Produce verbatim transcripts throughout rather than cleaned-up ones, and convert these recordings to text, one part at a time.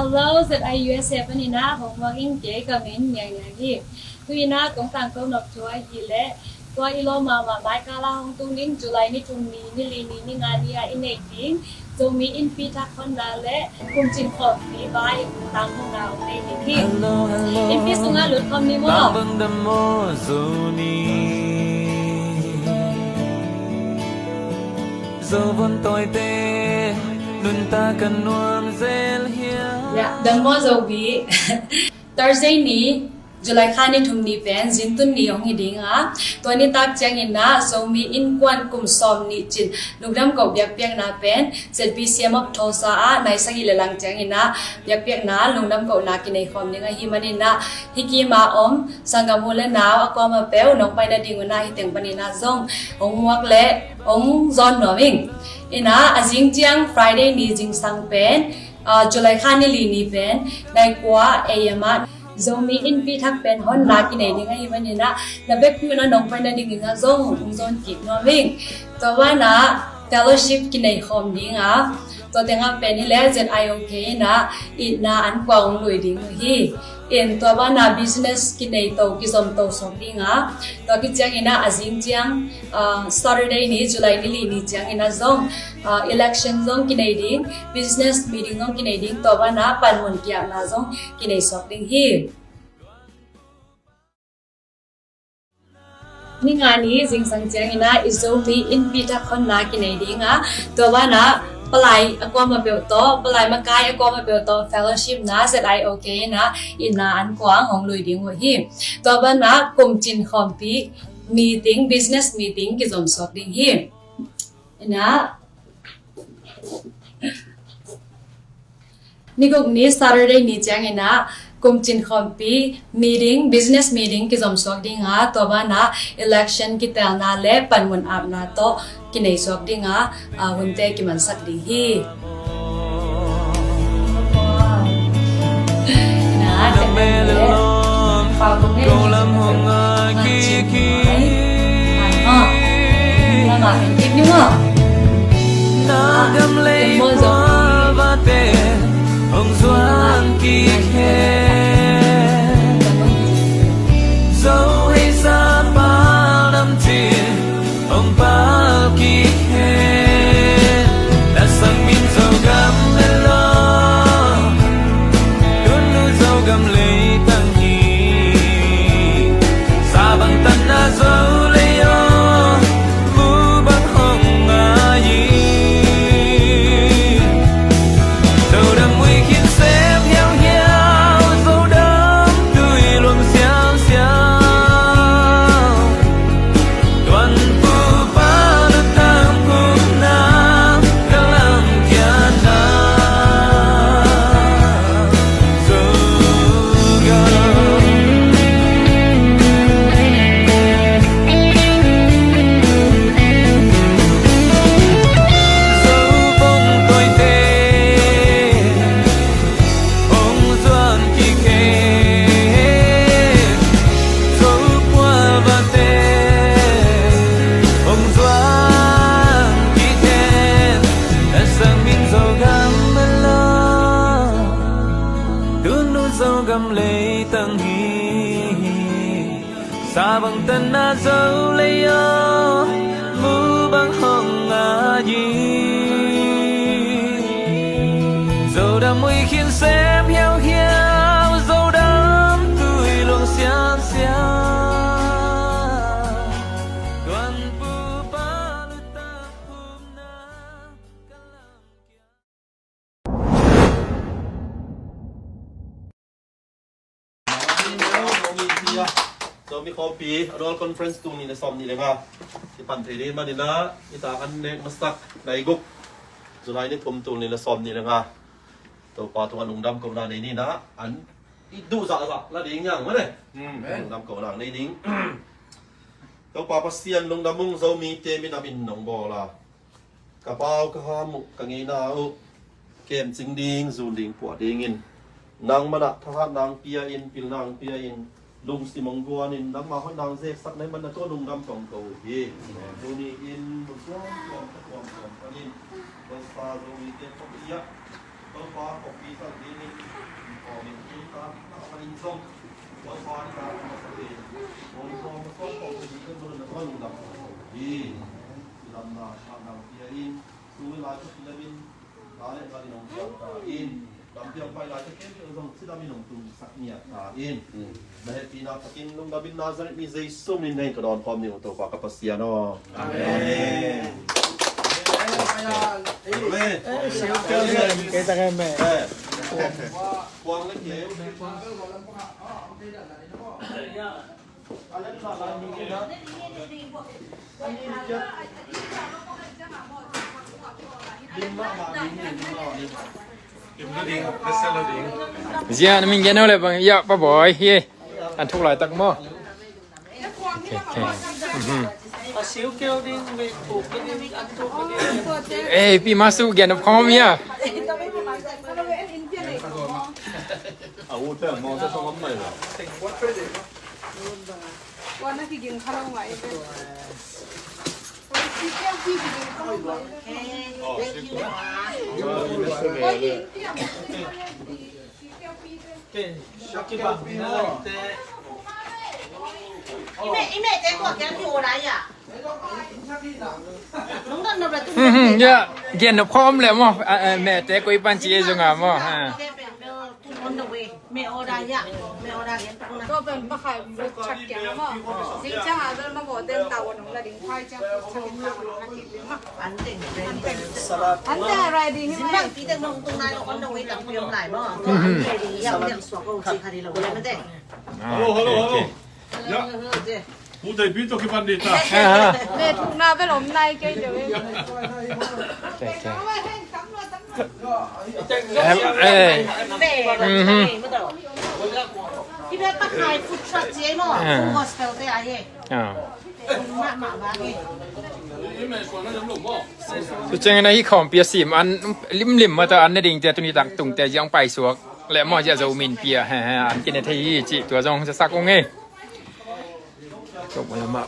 Hello, Z I U S A panin ah hong muak ing, kei ka min Niang Niang hi. Tu-in ah kong tangko nop thu ahih leh, tua i lawm mahmah Mai Kala hong tung ding July ni thum ni, ni li ni, ni nga ni ah i neih ding Zomi Innpi Thak Honna le Kumcin Khawmpi vai tangkona hong nei ding hi. Innpi sungah lut khawm ni maw? Zo vun tawite nuntak kan nuam zel hiam? Ya, dang maw Zomi. Thursday ni, July kha ni thum ni pen zintun ni hong hi ding a, tua nitak ciangin ah Zomi Innkuan kum sawm nih cin lungdam koh biakpiakna pen Z B C M of Tulsa ah nai sagih le lang ciangin ah biakpiakna lungdam kohna kinei khawm ding ahih manin ah, hih kim a om sanggam u le nau a kuamah peuh nong pai nading un ah hih teng panin ah zong hong muak le hong zawn nuam ing. In ah a zing ciang Friday ni zingsang pen, ah, July kha ni li ni pen nai kua A M ah Zomi Innpi Thak pen honna kinei ding ahih manin ah, na vekpi un ah nong pai nadingin ah zong hong zawn kik nuam ing. Tua banah fellowship kinei khawm ding a, tua tengah pen hi leh Z I O K in ah itna an kuang hong lui ding uh hi. In tua banah business kinei to, kizom to sawk ding a, tua khit ciangin ah a zing ciang, ah, Saturday ni, July ni li ni ciangin ah zong, ah, election zong kinei ding, business meeting zong kinei ding, tua banah panmun kiapna zong kinei sawk ding hi. Ni nga ni zingsang ciangin ah i Zomi Innpi Thak Honna kinei ding a, tua banah palai a kuamah peuh tawh, palai makai a kuamah peuh tawh fellowship na Z I O K in ah itna an kuang hong lui ding uh hi. Tua banah Kumcin Khawmpi meeting, business meeting kizom sawk ding hi. In ah ni guk ni Saturday ni ciangin ah Kumcin Khawmpi meeting, business meeting kizom suak ding a, tua banah election kitelna le panmun apna tawh kinei suak ding a, a, hunte kimansak ding hi. Na gam lei pualvate hong zuan kik hen. Zo hei sa pal dam cin hong pal kik hen. Na sang min Zogam le lo, tun nu Zogam leitang hi. Sa bang tan na Zo lei aw, mu bang hong ngai hi. Zo dam ui khin sem hiau hiau, Zo dam tui luang siau siau. Tuan pu pa lutang kum na, ka lam kian na. Zogam leitang hi. Sa bang tan na Zo lei aw, mu bang hong ngai hi. Zo dam ui khin sem hiau hiau, Zo dam tui luang sian sian. Tuan pu pa lutang kum na. Zomi Khawmpi Annual Conference tul nih le sawm nih le nga i pan thei ding manin ah, i tak an nek masak nai guk, July ni thum tul nih le sawm nih le nga. Topa tungah lungdam kohna nei ni in ah, an i duh zahzah la ding hiang mah ne. Amen. Lungdam kohna nei ding. Topa Pasian lungdam ung, Zomite minam in nong bawl a, ka pau ka ham uh, ka ngeina uh kemcing ding, zun ding, puah dingin nangmah in thahatna hong pia in, pilna hong pia in, lungsim hong guan in, nangmah hoihna hong zeksak na hih manin na tungah lungdam tawh ko uh hi. Tuni in lungtuam tuam, ka tuam tuam panin Topa Zomite khawm hi a, Topa kong pi sa dingin, kong min pi sa, na ka in zong, Topa ni ka ka masa ding, kong kong masa kong sa dingin, kong na kong lungdam ko hi. Lam na, sa na, pia in, tu la, tu la min, ta le ka in ong ta in, lam pia pai la, tu ke, tu zong si lam in ong tu sa nia ta in. Na hehpihna takin lungdam in Nazareth mi Jesu min in ka dawn khawm ni uh Topa ka Pasian aw. Amen. Amen. Kei ta kei me. Kuang le keu. Zia na min gen le bang ya pa boy hi. An thuk lai tak maw? Okay, okay. Mhm. A siu keu ding, me pu ding, an thuk ding. Eh, pi ma su gen of home ya. A u te mo sa song mai la. Wan na ki ging kha lo ngai. Ya, gen nop khawm le maw. Mete koi pan ci e zunga maw. Hello, hello, hello. Ya. Pu Tei Pi to kipan di ta. Me thuk na bel om nai kei de. Eh. Mhm. Ki bel pa khai food truck je mo. Gospel te ai. Tu ciangin ahi khawmpi a sim an limlim mah ta an na ding tia tuni tak tungte ziang paisuak le maw zia zo min pia he he an kine thei hi ci tua zong sa sak ung e. Tuk mah mah.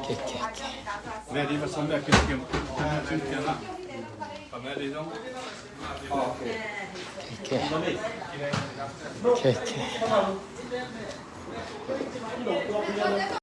Ke, ke, ke. Ke, ke. Ke, ke.